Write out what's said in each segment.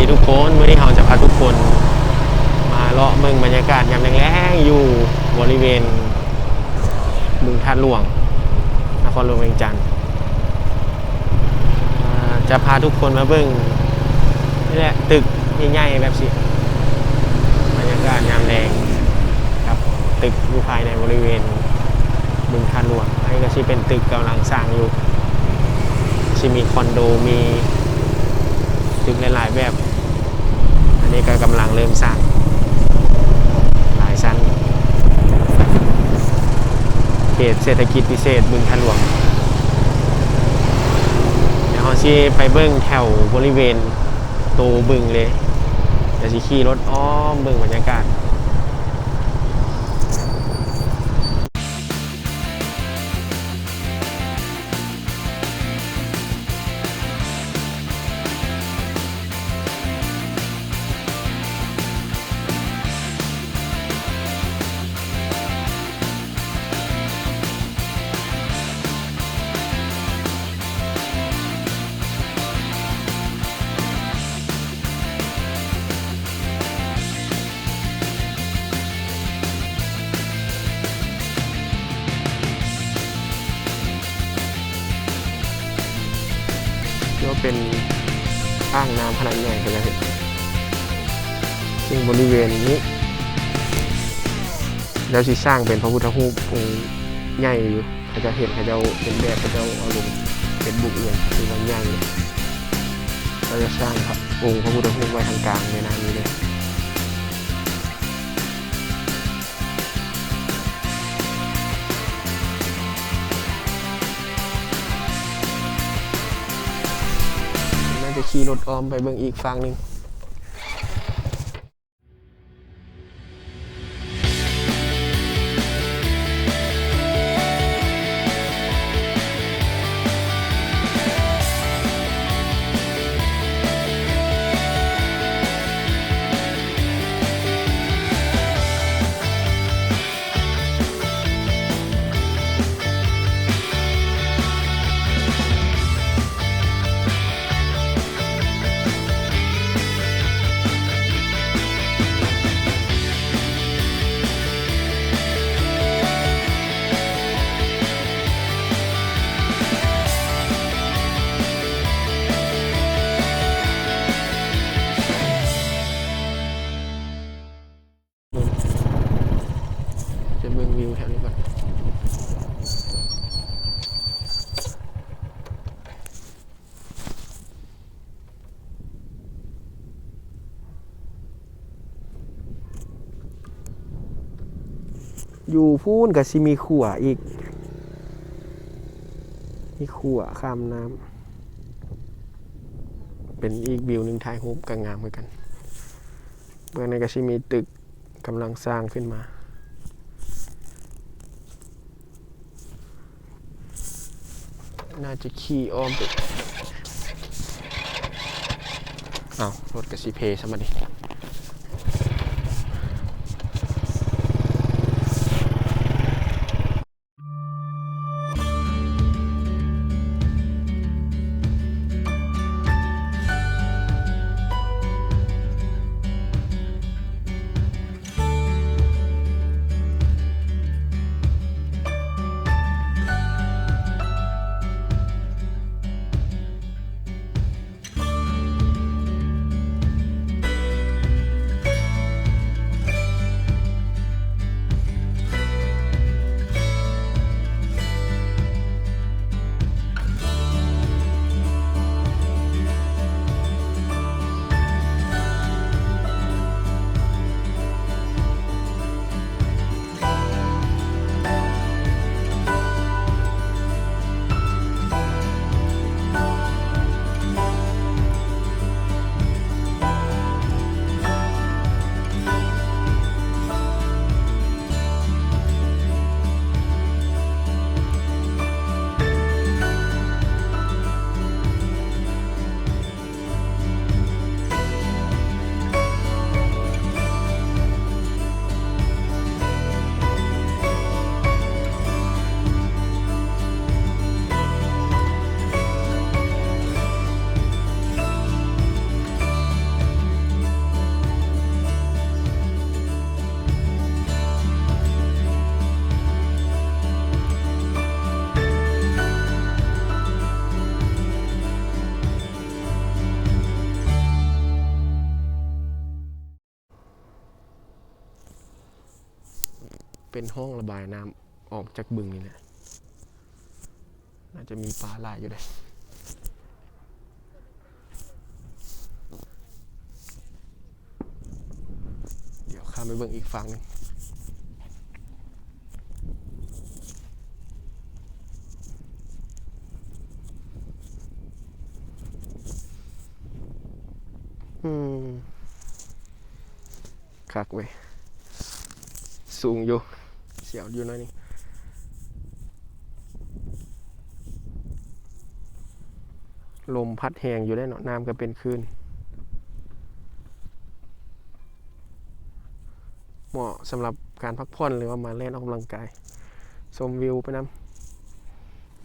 ດີທຸກຄົນ, ມື້ນີ້ເຮົາຈະພາທຸກຄົນມາເລາະເບິ່ງບັນຍາກາດຍາມແລງໆ ຢູ່ບໍລິເວນ ບຶງທາດຫຼວງ ນະຄອນຫຼວງວຽງຈັນ. ເອີ ຈະພາທຸກຄົນມາເບິ່ງນີ້ແຫຼະ ຕຶກໃຫຍ່ໆ ແບບຊີ້ ບັນຍາກາດຍາມແລງກັບຕຶກຢູ່ພາຍໃນບໍລິເວນບຶງທາດຫຼວງ. ອັນນີ້ກໍຊິເປັນຕຶກກຳລັງສ້າງຢູ່ ຊິມີຄອນໂດ ມີຕຶກຫຼາຍໆ ແບບ. ອັນນີ້ກໍກຳລັງເລີ່ມສ້າງຫຼາຍຊັ້ນ ເຂດເສດຖະກິດພິເສດບຶງທາດຫຼວງ. ດຽວເຮົາຊິໄປເບິ່ງແຖວບໍລິເວນໂຕບຶງເລີຍ, ດຽວຊິຂີ່ລົດອ້ອມເບິ່ງບັນຍາກາດ. ຖືວ່າເປັນອ່າງນ້ຳຂະໜາດໃຫຍ່ ເຂົາເຈົ້າເຮັດ. ຊຶ່ງບໍລິເວນນີ້ ແລ້ວຊິສ້າງເປັນພະພຸດທະຮູບອົງໃຫຍ່ຢູ່. ເຂົາເຈົ້າເຮັດ ເຂົາເຈົ້າເປັນແບບ ເຂົາເຈົ້າເອົາລົງເຟສບຸກອີ່ຫຍັງ ຖືວ່າໃຫຍ່. ເຂົາຈະສ້າງພະ ອົງພະພຸດທະຮູບໄວ້ທາງກາງແມ່ນ້ຳນີ້ເລີຍ. ໜ້າຈະຂີ່ລົດອ້ອມໄປເບິ່ງອີກຝັ່ງໜຶ່ງ. ຈະເບິ່ງວິວແຖວນີ້ກ່ອນ. ຢູ່ພຸ້ນກໍຊິມີຂົວອີກ ມີຂົວຂ້າມນ້ຳ ເປັນອີກວິວໜຶ່ງ ຖ່າຍຮູບກໍງາມຄືກັນ. ເບື້ອງໃນກໍຊິມີຕຶກ ກຳລັງສ້າງຂຶ້ນມາ. ໜ້າຈະຂີ່ອ້ອມໄປ. ເອົ້າ, ລົດກໍຊິເພຊະບັດນີ້. ເປັນຮ່ອງລະບາຍນ້ຳອອກຈາກບຶງນີ້ແຫຼະ. ໜ້າຈະມີປາຫຼາຍຢູ່ເດ້. ດຽວຂ້າມໄປເບິ່ງອີກຝັ່ງໜຶ່ງ. ອືມ ຄັກເວີຍ. ສູງຢູ່ ສຽວຢູ່ໜ້ອຍໜຶ່ງ. ລົມພັດແຮງຢູ່ເດ້ເນາະ, ນ້ຳກໍເປັນຄື້ນ. ເໝາະສຳລັບການພັກຜ່ອນ ຫຼືວ່າມາແລ່ນອອກກຳລັງກາຍ, ຊົມວິວໄປນຳ.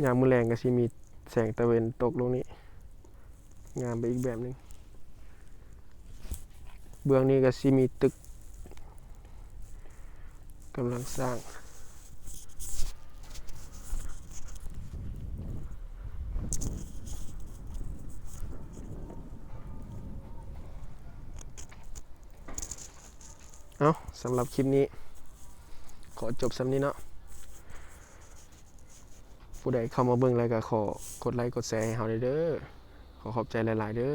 ຍາມມື້ແລງກໍຊິມີແສງຕາເວັນຕົກລົງນີ້. ງາມໄປອີກແບບໜຶ່ງ. ເບື້ອງນີ້ກໍຊິມີຕຶກກຳລັງສ້າງ. ເອົ້າ, ສຳລັບຄລິບນີ້ຂໍຈົບສ່ຳນີ້ເນາະ. ຜູ້ໃດເຂົ້າມາເບິ່ງແລ້ວກໍຂໍກົດໄລກົດແຊໃຫ້ເຮົາແດ່ເດີ. ຂໍຂອບໃຈຫຼາຍໆເດີ.